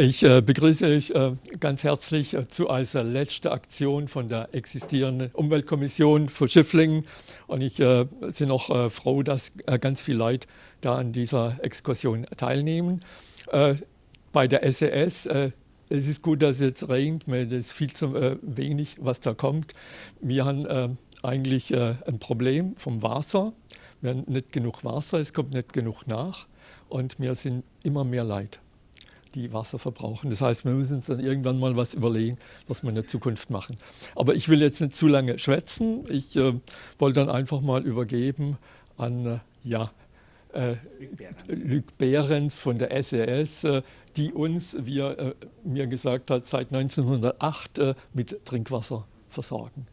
Ich begrüße euch ganz herzlich zu eiser letzter Aktion von der existierenden Umweltkommission für Schifflingen. Und ich bin auch froh, dass ganz viel Leute da an dieser Exkursion teilnehmen. Bei der SES, es ist gut, dass es jetzt regnet, weil es ist viel zu wenig, was da kommt. Wir haben eigentlich ein Problem vom Wasser. Wir haben nicht genug Wasser, es kommt nicht genug nach und wir sind immer mehr Leid, die Wasser verbrauchen. Das heißt, wir müssen uns dann irgendwann mal was überlegen, was wir in der Zukunft machen. Aber ich will jetzt nicht zu lange schwätzen. Ich äh, wollte dann einfach mal übergeben an äh, ja, äh, Luc Behrens von der SES, e äh, die uns, wie er äh, mir gesagt hat, seit 1908 äh, mit Trinkwasser versorgen.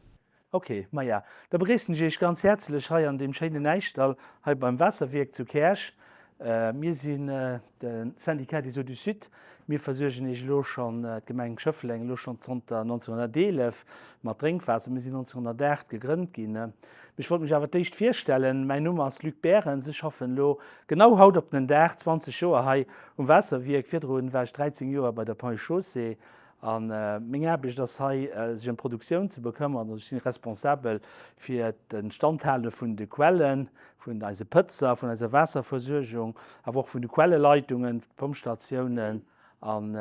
Ok, maja, da begréissen ech Iech ganz häerzlech hei an deem schéinen Äischdall hei beim Waasserwierk zu Käerch. Mir sinn de Syndicat des Eaux du Sud. Mir versuergen Iech elo schonn, d'Gemeng Schëffleng, elo schonn zanter 1911 mat Drénkwaasser. Mir sinn 1908 gegrënnt ginn. Mee ech wollt mech awer d'éischt virstellen. Mäin Numm ass Luc Berens. Ech schaffen elo genau haut op den Dag 20 Joer hei um Waasserwierk. Virdrun war ech 13 Joer bei der Ponts et Chaussées A meng Aarbecht ass hei, sech ëm d'Produktioun ze bekëmmern. Also ech si responsabel fir d'Instandhale vun de Quellen, vun eise Pëtzer, vun eiser Waasserversuergung, awer och vun de Quelleleitungen, Pompstatiounen. An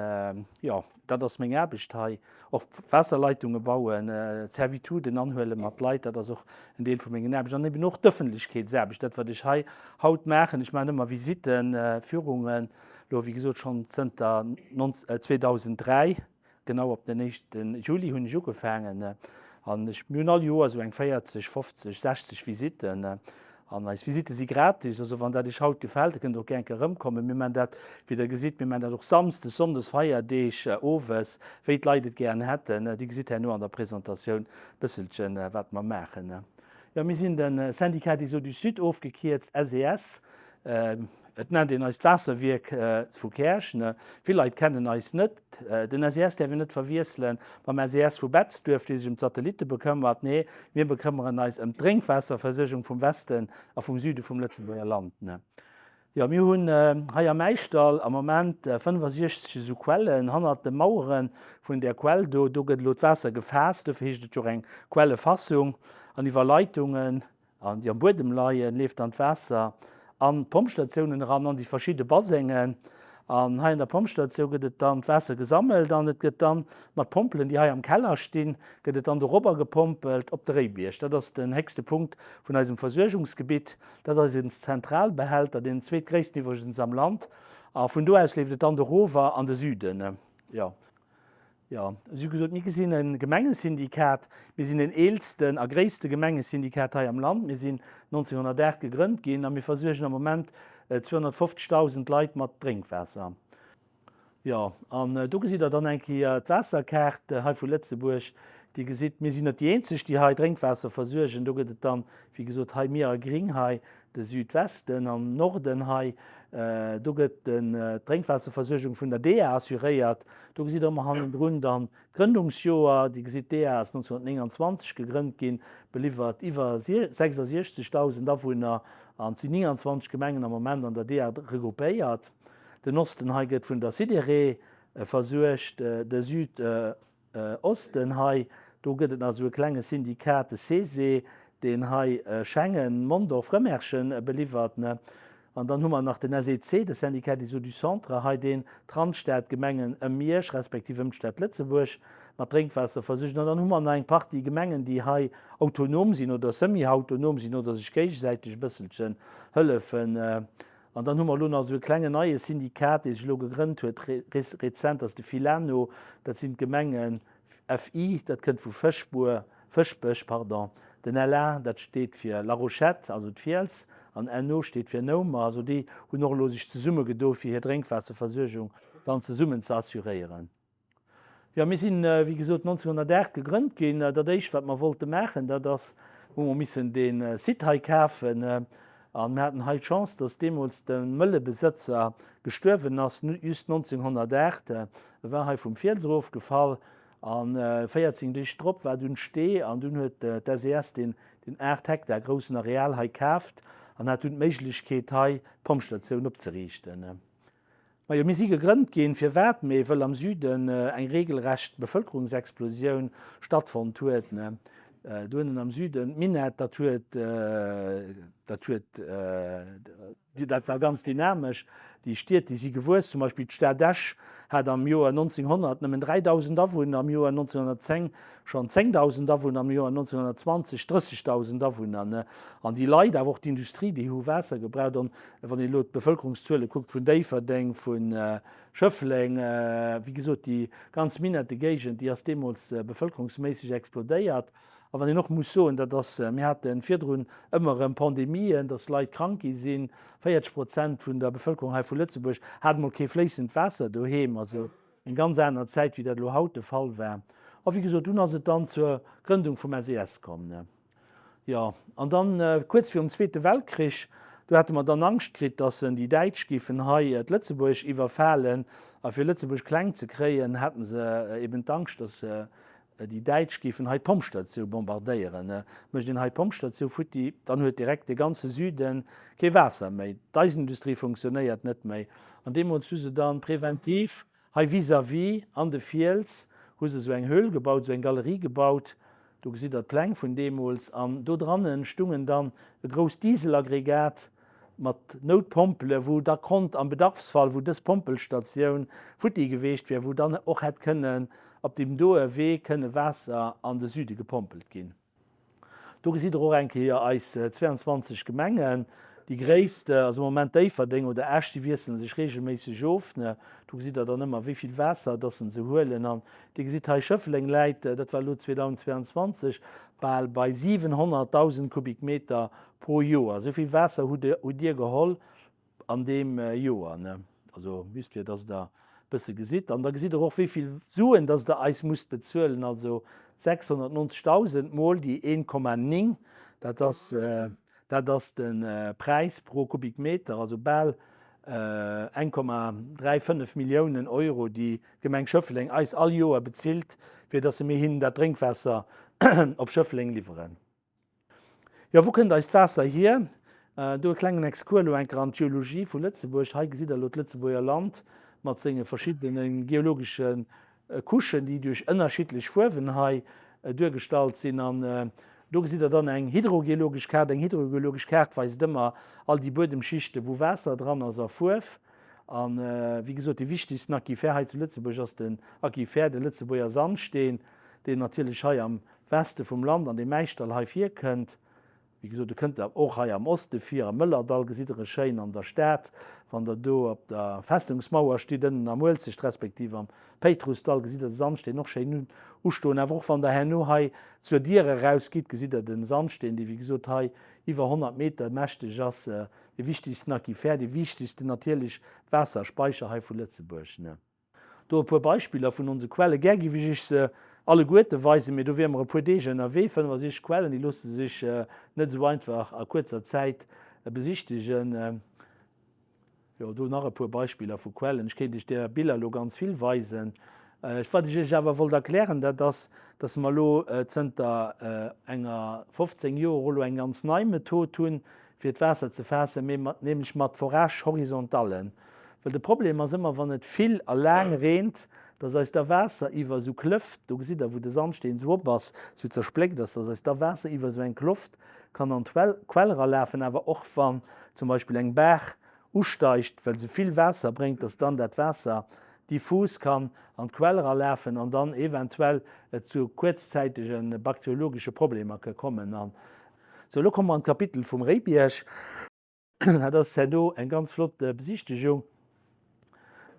jo, dat ass meng Aarbecht hei. Och Waasserleitunge bauen, Servituden anhuele mat Leit, dat ass och en Deel vu mengen Aarbecht. An eben och d'Ëffentlechkeetsaarbecht, dat wat ech hei haut maachen. Ech maachen ëmmer Visitten, Führungen. Lo wéi gesot schonn zënter 2003, genau op den éischte Juli hunn ech ugefaangen an ech, mir hunn all Joer esou eng 40, 50, 60 Visitten an eis Visitte si gratis, also wann dat Iech haut gefält, da kënnt Der och gär eng Kéier erëmkommen. Mir maachen dat, wéi Der gesitt, mir maachen dat och samsdes, sonndes, Feierdeeg, owes, wéi d'Leit et gären hätten. Dir gesitt herno an der Presentatioun e bësselchen, wat mer maachen. Jo, mir sinn de Syndicat des Eaux du Sud, ofgekierzt SES. Et nennt een eis d'Waasserwierk vu Käerch. Vill Leit kennen eis net. Den SES däerf een net verwiessele mam SES vu Betzdduerf, dee sech ëm d'Satellitte bekëmmert. Nee, mir bekëmmeren eis ëm d'Drénkwaasserversuergung vum Westen a vum Süde vum Lëtzebuerger Land. Jo, mir hunn hei am Äischdall am Moment 65 esou Quellen. Hannert de Mauere vun där Quell do, do gëtt elo d'Waasser gefaasst. Dofir heescht et jo och eng Quellefassung. An iwwer Leitungen An déi am Buedem leien, leeft dann d'Waasser an d'Pompstatiounen eran, an déi verschidde Basengen. An hei an der Pompstatioun gëtt et dann d'Waasser gesammelt an et gëtt dann mat Pompelen, déi hei am Keller stinn, gëtt et dann dorobber gepompelt op de Réibierg. Dat ass den héchste Punkt vun eisem Versuergungsgebitt. Dat ass eisen Zentralbehälter, deen zweetgréissten iwwregens am Land. A vun do aus leeft et dann dorower an de Süden. Jo. Jo, ech hu gesot, mir sinn e Gemengesyndikat. Mir sinn den eelsten a gréisste Gemengesyndikat hei am Land. Mir sinn 1908 gegrënnt ginn a mir versuergen am Moment 250.000 Leit mat Drénkwaasser. Jo, an do gesitt Der dann eng Kéier d'Waasserkaart hei vu Lëtzebuerg. Dir gesitt, mir sinn net déi eenzeg, déi hei Drénkwaasser versuergen. Do gëtt et dann, wéi gesot, hei mir a gring hei de Südwesten an Norden hei, do gëtt d'Drénkwaasserversuergung vun der DEA assuréiert. Do gesitt Der ëmmer hannendrun dann d'Grëndungsjoer. Dir gesitt, d'DEA ass 1929 gegrënnt ginn, beliwwert iwwer 66.000 Awunner an et sinn 29 Gemengen am Moment an der DEA regroupéiert. Den Osten hei gëtt vun der Sidéré versuergt, de Süd. Osten hei, do gëtt et nach esou e klenge Syndikat, de CESE, deen hei Schengen, Mondorf, Rëmerschen beliwwert, ne. An dann hu mer nach den SEC, de Syndicat des Eaux du Centre, hei deen d'Randstadgemengen ëm Miersch respektiv ëm d'Stad Lëtzebuerg mat Drénkwaasser versuergt. An dann hu mer nach eng Partie Gemengen, déi hei autonom sinn oder semi-autonom sinn oder sech géigesäiteg e bësselchen hëllefen. An dann hu mer elo nach esou e klengen neie Syndikat, dee sech elo gegrënnt huet rezent, dat ass de Filano. Dat sinn d'Gemengen FI, dat kënnt vu Fëschbuer, Fëschbech, pardon, den LA, dat steet fir Larochette, also d'Fiels, an NO steet fir Noumer. Also déi hunn och elo sech zesummegedo fir hir Drénkwaasserversuergung dann zesummen ze assuréieren. Jo, mir sinn, wéi gesot, 1908 gegrënnt ginn. Dat Éischt, wat mer wollte maachen, dat ass, hu mer missen dee Site hei kafen. A mir haten hei d'Chance, dass deemools de Mëllebesëtzer gestuerwen ass, just 1908. E war hei vum Fiels erofgefall a 14 Deeg drop war dunn Stee an dunn huet d'SES deen 8 Hektar groussen Areal hei kaaft an hat dunn d'Méiglechkeet, hei d'Pompstatioun opzeriichten. Majo, mir si gegrënnt ginn. Firwat? Mee wëll am Süden eng regelrecht Bevëlkerungsexplosioun stattfonnt huet. Do ënnen am Süden, d'Minett, dat huet, dat huet, dat war ganz dynamesch. Déi Stied, déi si gewuess. Zum Beispill d'Stad Esch hat am Joer 1900 nëmmen 3.000 Awunner, am Joer 1910 schonn 10.000 Awunner, am Joer 1920 30.000 Awunner. An déi Leit, awer och d'Industrie, déi hu Waasser gebraucht. An Wann een elo d'Bevëlkerungszuele kuckt vun Déifferdeng, vu Schëffleng, wéi gesot, déi ganz Minettegéigend, déi ass deemools bevëlkerungsméisseg explodéiert. A wann een och muss soen, dat ass, mir hate virdrun ëmmer erëm Pandemien, datt Leit krank gi sinn, 40 Prozent vun der Bevëlkerung hei vu Lëtzebuerg hat emol kee fléissend Waasser doheem, also eng ganz aner Zäit, wéi dat elo haut de Fall war. A wéi gesot, dunn ass et dann zur Grëndung vum SES komm. Jo, an dann kuerz virum Zweete Weltkrich, do hate mer dann Angscht kritt, dass en déi Däitsch géifen hei d'Lëtzebuerg iwwerfalen. A fir Lëtzebuerg kleng ze kréien, haten se eben d'Angscht, dass déi Däitsch géifen hei d'Pompstatioun bombardéieren. Mécht een hei d'Pompstatioun futti, dann huet direkt de ganze Süde kee Waasser méi, d'Eisenindustrie funktionéiert net méi. An deemools hu se dann preventiv Hei vis-à-vis an de Fiels hu se sou eng Höhl gebaut, sou eng Galerie gebaut. Do gesitt der d'Pläng vun deemools. An do drannen stungen dann e grousst Dieselaggregat mat Noutpompele, wou da konnt am Bedarfsfall, wou dës Pompelstatioun futti geweecht wär, wou dann och hätt kënnen op deem doe Wee kënne Waasser an de Süde gepompelt ginn. Do gesitt der och eng Kéier eis 22 Gemengen. Déi gréisst ass am Moment Déifferdeng oder Esch, déi wiessele sech reegelméisseg of. Do gesitt der dann ëmmer, wéi vill Waasser dass se huelen. An Dir gesitt hei, Schëffleng läit, dat war elo 2022, bal bei 700.000 Kubikmeter pro Joer. Esou vill Waasser hutt Dir geholl an deem Joer, ne? Also just fir dass Der e bësse gesitt. An da gesitt Der och, wéi vill Suen dass Der eis musst bezuelen, also 690.000 mol déi 1,9, dat ass, dat ass de Präis pro Kubikmeter, also bal 1,35 Milliounen Euro, déi d'Gemeng Schëffleng eis all Joer bezilt, fir dass se mir hinnen dat Drénkwaasser op Schëffleng liwweren. Jo, wou kënnt eist Waasser hier? Do e klengen Exkurs elo enker an d'Geologie vu Lëtzebuerg. Hei gesitt der elo d'Lëtzebuerger Land mat senge verschiddene geologesche Couchen, déi duerch ënnerschiddlech Fuerwen hei duergestallt sinn. An do gesitt der dann eng hydrogeologesch Kaart. Eng hydrogeologesch Kaart weist ëmmer all déi Buedemschichte wou Waasser dran ass a Fuerf. A wéi gesot, dee wichtegsten Aquifer hei zu Lëtzebuerg ass den Aquifer, de Lëtzebuerger Sandsteen, deen natierlech hei am Weste vum Land an deem Äischdall hei virkënnt. Wéi gesot, e kënnt awer och hei am Oste vir, am Mëllerdall gesitt der e schéin an der Stad, wann der do op der Festungsmauer stitt, ënnen am Uelzecht respektiv am Péitrussdall gesitt der de Sandsteen och schéin ustoen. Awer och wann der herno hei zur Dier eraus gitt, gesitt der de Sandsteen, dee wéi gesot hei iwwer 100 Meter mächteg ass, dee wichtegsten Aquifer, dee wichtegsten natierlech Waasserspeicher hei vu Lëtzebuerg. Do e puer Beispiller vun onse Quellen. Gär giff ech iech se alleguerte weisen, mee do wiere mer e puer Deeg ënnerwee. 65 Quellen, déi loosse sech net esou einfach a kuerzer Zäit besichtegen. Jo, do nach e puer Beispiller vu Quellen. Ech kéint iech där Biller elo ganz vill weisen. Wat ech iech awer wollt erklären, dat ass, dass mer elo zënter enger 15 Joer elo eng ganz nei Method hunn, fir d'Waasser ze faassen, mee mat, nämlech mat Forage horizontallen. Well de Problem ass ëmmer, wann et vill a laang reent, dass eis da Waasser iwwer esou Klëft, do gesitt Der, wou de Sandsteen esou op ass, esou zerspléckt ass, dass eis da Waasser iwwer esou eng Kloft kann an d'Quell eralafen. Awer och wann zum Beispill eng Baach usteigt, well se vill Waasser bréngt, dass dann dat Waasser diffus kann an d'Quell eralafen an dann eventuell et zu kuerzzäitege bakteriologesche Problemer ka kommen. Sou, elo komme mer an d'Kapitel vum Réibierg. Dat ass herno eng ganz flott Besichtegung.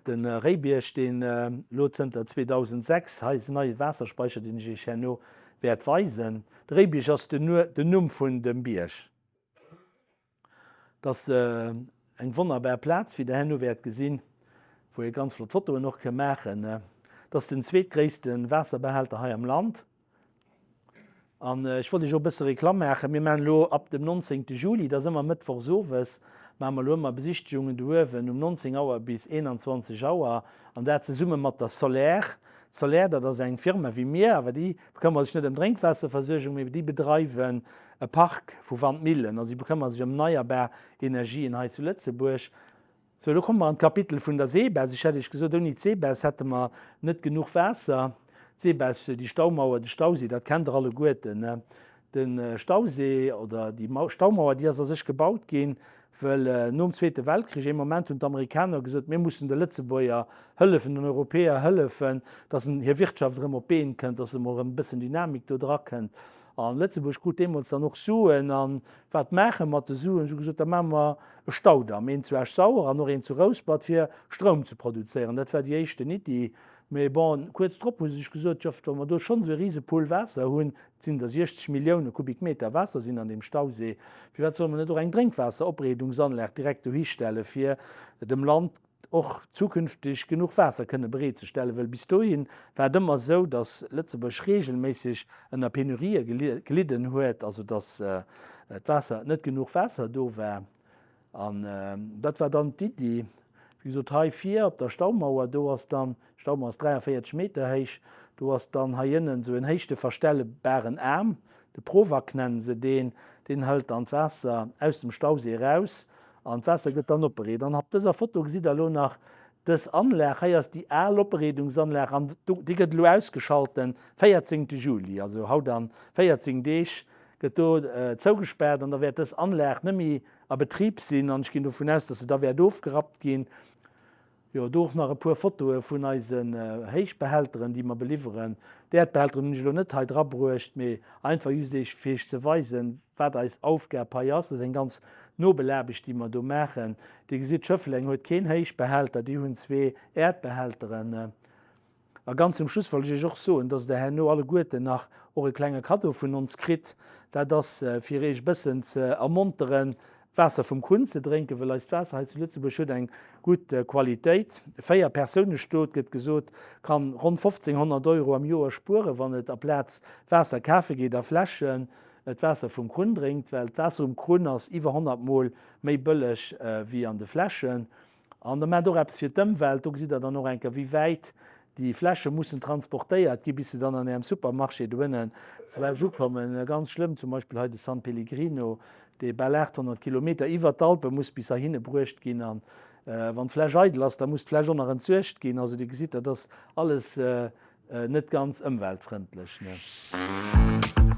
De Réibierg, deen elo zënter 2006, hei ass en neie Waasserspeicher, deen ech Iech herno wäert weisen. De Réibierg ass den Numm vun dem Bierg. Dat ass eng wonnerbar Plaz, wéi Der herno wäert gesinn, wou ee ganz flott Fotoen och ka maachen. Dat ass den zweetgréisste Waasserbehälter hei am Land. An ech wollt Iech och e bësse Reklamm maachen. Mir maachen elo ab dem 19. Juli, dat ass ëmmer mëttwochs owes, maache mer elo ëmmer Besichtegungen do uewen um 19 Auer bis 21 Auer an dat zesumme mat der Solair. D'Solair, dat ass eng Firma wéi mir, awer déi bekëmmere sech net ëm Drénkwaasserversuergung, mee déi bedreiwen e Park vu Wandmillen. Also déi bekëmmere sech ëm erneierbar Energien hei zu Lëtzebuerg. Sou, elo komme mer an d'Kapitel vun der Seebess. Ech hat Iech gesot, ouni d'Seebess hätte mer net genuch Waasser. D'Seebess, déi Staumauer, de Stausee, dat kennt Der alleguerten. De Stausee oder déi Staumauer, déi ass a sech gebaut ginn, well nom Zweete Weltkrich ee Moment hunn d'Amerikaner gesot, mir mussen de Lëtzebuerger hëllefen, den Europäer hëllefen, datt hir Wirtschaft erëm op d'Been kënnt, datt emol erëm e bëssen Dynamik do dra kënnt. A Lëtzebuerg krut deemools dann och Suen. A wat maache mat de Suen? Si hu gesot, da maache mer e Staudamm, een zu Esch-Sauer an och een zu Rouspert, fir Stroum ze produzéieren. Dat war déi éischten Iddi. Mee bon, kuerz drop hu se sech gesot, jo, wa mer do schonn esou e Risepull Waasser hunn, et sinn der 60 Millioune Kubikmeter Waasser sinn an deem Stausee, firwat solle mer net och eng Drénkwaasseropbereedungsanlag direkt dohi stelle fir dem Land och zukünfteg genuch Waasser kënne bereetzestellen, well bis dohi war et ëmmer esou, datt Lëtzebuerg reegelméisseg ënner Penurië gelidden huet, also datt d'Waasser, net genuch Waasser do war. An dat war dann d'Iddi, wéi gesot, hei vir op der Staumauer, do ass dann, d'Staumauer ass 43 Meter héich, do ass dann hei ënnen esou en héichteverstellbaren Aarm, de Provac nennen se deen, deen hëlt dann d'Waasser aus dem Stausee eraus An d'Waasser gëtt dann opbereet. An op dëser Foto gesitt der elo nach dës Anlag. Hei ass déi al Opbereedungsanlag an déi gëtt elo ausgeschalt den 14 Juli, also haut an 14 Deeg gëtt do zougespaart an da wäert dës Anlag net méi a Betrib sinn an ech ginn dovun aus, dass se da wäert ofgerappt ginn. Jo, do och nach e puer Fotoe vun eisen Héichbehälteren, déi mer beliwweren. D'Äerdbehälteren hunn ech elo net hei dra bruecht, mee einfach just eech fir iech ze weisen, wat eis Aufgab hei ass. Dat ass eng ganz nobel Aarbecht, déi mer do maachen. Dir gesitt, Schëffleng huet keen Héichbehälter, déi hunn zwee Äerdbehälteren. A ganz zum Schluss wollt ech Iech och soen, dass Der herno alleguerten nach och e klenge Kaddo vun ons kritt. Dat ass, fir Iech e bëssen ze ermonteren, d'Waasser vum Krunn ze drénken, well eist Waasser hei zu Lëtzebuerg huet eng gutt Qualitéit. E Véier-Persoune-Stot, gëtt gesot, kann ronn 1.500 Euro am Joer spueren, wann et aplaz Waasser kafe geet a Fläschen, et Waasser vum Krunn drénkt, well d'Waasser um Krunn ass iwwer 100 Mol méi bëlleg wéi an de Fläschen. An da maacht och eppes fir d'Ëmwelt. Do gesitt Der dann och eng Kéier, wéi wäit déi Fläsche mussen transportéiert gi, bis se dann an Ärem Supermarché doënnen zu Esch ukommen. Ganz schlëmm zum Beispill hei de San Pellegrino, dee bal 800 Kilometer iwwert d'Alpe muss bis heihinne bruecht ginn. An wann d'Fläsch eidel ass, da muss d'Fläsch och nach entsuergt ginn. Also Dir gesitt, dat ass alles net ganz ëmweltfrëndlech, ne?